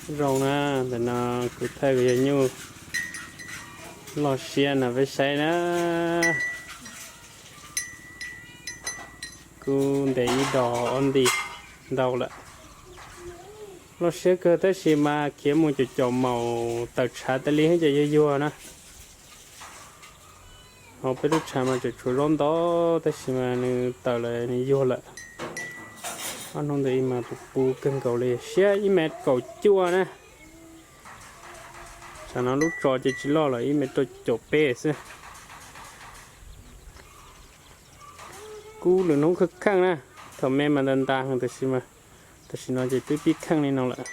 Zoo na, ntawm no kuv thaij kuv yawg nyuj loj siab no peb saib na. Kub ntes ib dos ob nti ntau lawm. Loj siab kawg tab sis mas khiav mus caum caum maum tawm tshav tas li ces yuag yuag na. Hauv peb lub tshav mas tseem tshuav zaub ntau tab sis mas nws tawm lawm nws yuag lawm. Ob hnub ntawd ib mas tus pu kawg nkaus li siab ib mev kaum cuaj na. Tsam no lub tso ces tsis loj lawm ib mev rau caum peb xwb. Kub lwm hnub kheej kheej na, thaum me mas ntas ntas heev tab sis mas tam sim no ces twb pib kheej li no lawm.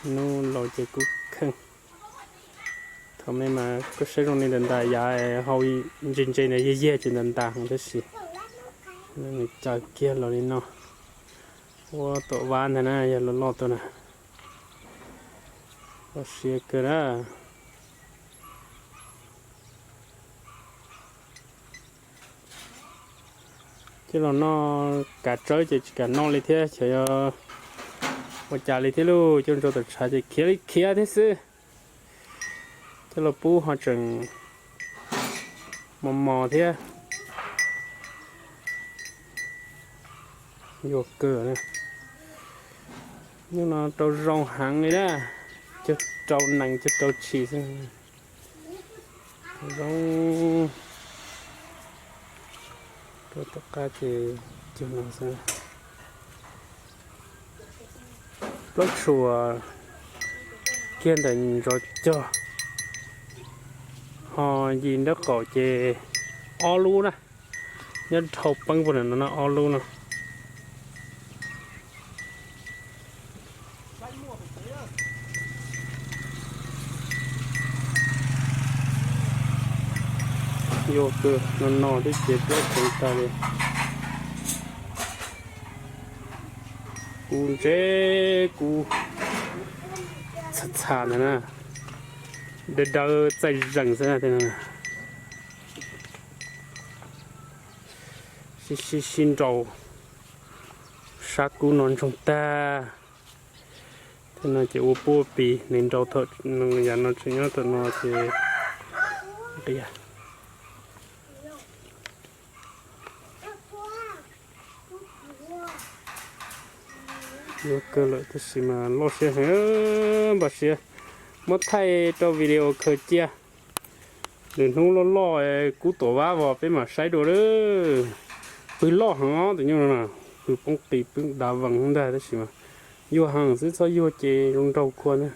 Hnub laus ces kub kheej. Thaum me mas koj saib zoo li ntas ntas yav hau ntse ntse ntawd yag yag ces ntas ntas heev tab sis nws caws kiag los li no. Ua tom vab ntag na yog loj loj tuaj na. Loj siab kawg na. Coj los noj kav tsawb ces tsis kam noj li thiab, xyov yog ua cas li thiab lauj. Coj ntso tawm tshav ces khiav li khiav thiab xwb. Coj los pub ho tseem mos mos thiab. Yuag kawg. Nyuj no rau zoo heev li na, cuag rau nees cuag rau tshis xwb. Zoo. Rau tom qab ces cuag no xwb. Plaub tshuam kiag ntawm ntsov cog, ho yim nraub qaum ces ob lub na, nyob dhau peeb puag nram no ob lub no. Yuag kawg no no thiab ces plaub tseev tas li. Kub ntse kub txha txha ntag na, dawb dawb txaij zees xwb na. Sib sib sib nraus, sab kub no ntsoog tag. Thiab no ces ua puab pis nws nraus thaum yav no tseem nyob thaum no ces nqia. Yuag kawg lawm tab sis mas loj siab heev, npaj siab muab thaij rau video khaws cia. Lwm hnub loj loj kub tuam vab vos peb mam saib dua lawm. Pw loj heev os tus nyuj no na, pw poob qis pw dav vees ntag tab sis mas yuag heev xwb, txhob yuag ces zoo nraug khuav na.